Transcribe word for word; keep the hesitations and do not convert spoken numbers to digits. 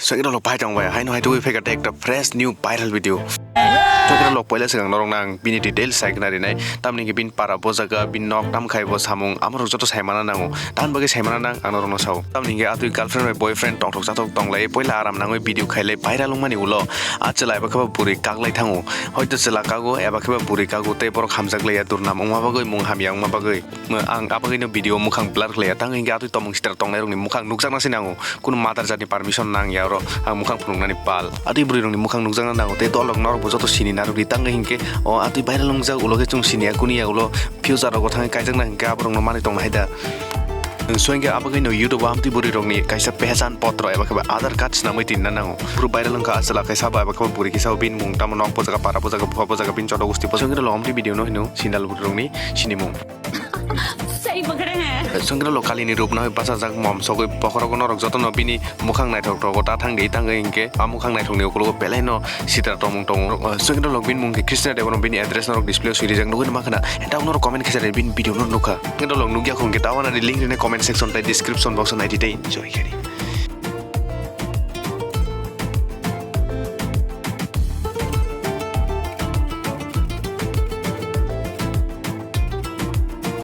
Chakirok lok pai tong bai, haino hai tugui pheka tei ekta fresh new viral video. Chakirok lok poila swkang norok nang bini details sai khna rinai. Tamni hwnkhe bini para bo jaga, bini nok tam khai bo samung, amorok joto sai mana nango. Tamni bagwi sai mana nang ang norokno sao. Tamni hwnkhe atwi girlfriend bai boyfriend tongthok chathok tong lai, poila aram nangwi video khai lai viral wngmani ulo. A chwla eba khe ba bwrwi kak lai thango. Hoito chwla kago eba khe ba bwrwi kago tei borok hamjak laiya durnam wngma bagwi mung hamya wngma bagwi. Ang abagwino video mukhang blur khlaiya, tang hwnkhe atwi tomung sitra tongnairokni mukhang nukjakna se nango, kunu mother jatni permission nangya oro ang mukhang phunuknani pal. Atwi bwrwirokni mukhang nukjakna nango tei dolrok norokbo joto sini narwkdi, tang hwnkhe o atwi viral wngjak ulo khe chwng siniya kuniya ulo future rogo thangwi kaijakna hwnkhe aborokno manwi tongna hai da. Swngkhe abagwino YouTube o amtwi bwrwirokni kaisa pehesan potro eba khe ba Aadhaar card swnamwi tinna nango. Bwrwi viral wngkha achwla khe sabo eba khe ba bwrwi khe sabo bini mung tamo nok bojaga para bojaga bupha bojaga bini choto gusti bosongkhe lomtwi video no hino sindal bwrwirokni sinimung. Songkhe lo kalini rup nahoi bachajak mom sogwi bokhorogo norok jotono bini mukhang naithok thogo ta thangdi tangwi hinkhe a mukhang naithokni ukologo belai no sitra tongmung tongo. Songkhe lo bini mung khe Krishna Debbarma bini address norok display o swirijak nugwi mankha na, entang norok comment khe bini video no nukha. Songkhe lo nukya khungkhe tawana ni link rine comment section tei description box o naidi tei enjoy khe di.